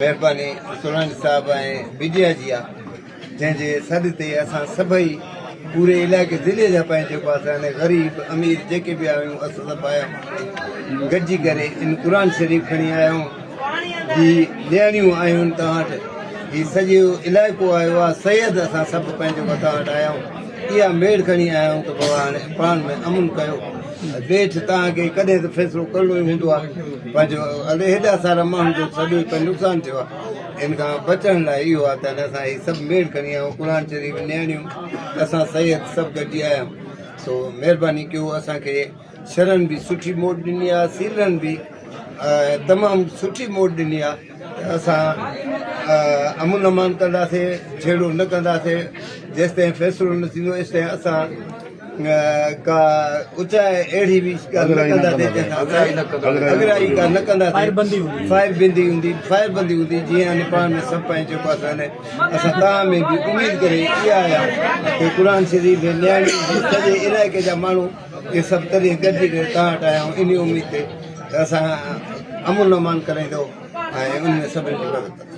مهرباني سولاني صاحب ۽ ميڊيا جي آ جنهن جي سڏ تي اسان سڀئي پوري علائقي ضلعي جا پنهنجي جيڪو اسان غريب امير جيڪي به آهيون اسان سڀ آيا آهيون گڏجي ڪري ان قرآن شريف کڻي آيا آهيون هي نياڻيون آهيون توهان وٽ هي سڄو علائقو آيو آ سيد اسان سڀ پنهنجو توهان وٽ آيا آهيون اها ميڙ کڻي آيا آهيون ته بابا هاڻي پاڻ ۾ امن ڪيو نيٺ توهان کي ڪڏهن ته فيصلو ڪرڻو ئي هوندو آهي پنهنجو الي هيڏا سارا ماڻهن جو سڄو ئي پنهنجو نقصان ٿيو آهي ان کان بچڻ لاء اهو آهي ته اسان هي سڀ ميڙ کڻي آيا آهيون قرآن شريف نياڻيون اسان سيد سڀ گڏجي آيا آهيون سو مهرباني ڪيو اسان کي شرن به سٺي موٽ ڏني آهي سيلرن به تمام سٺي موٽ ڏني آهي ته اسان امن امان ڪنداسين جهيڙو نه ڪنداسين جيستائين فيصلو نه ٿيندو ايستائين اسان ڪا اچائي اهڙي به ڳالهه نه ڪنداسين جنهن سان اڳرائي ڪا نه ڪنداسين فائر بندي هوندي فائر بندي هوندي جيئن پاڻ ۾ سڀ پنهنجو پاسو اسان توهان ۾ به اميد ڪري اها آيا ته قرآن شريف نياڻي سڄي علائقي جا ماڻهو اهي سڀ تڏهن گڏجي ڪري توهان وٽ آيا آهيون انهي اميد تي ته اسان امن امان ڪرائيندو ۽ ان ۾ سڀني جي مدد ڪندو.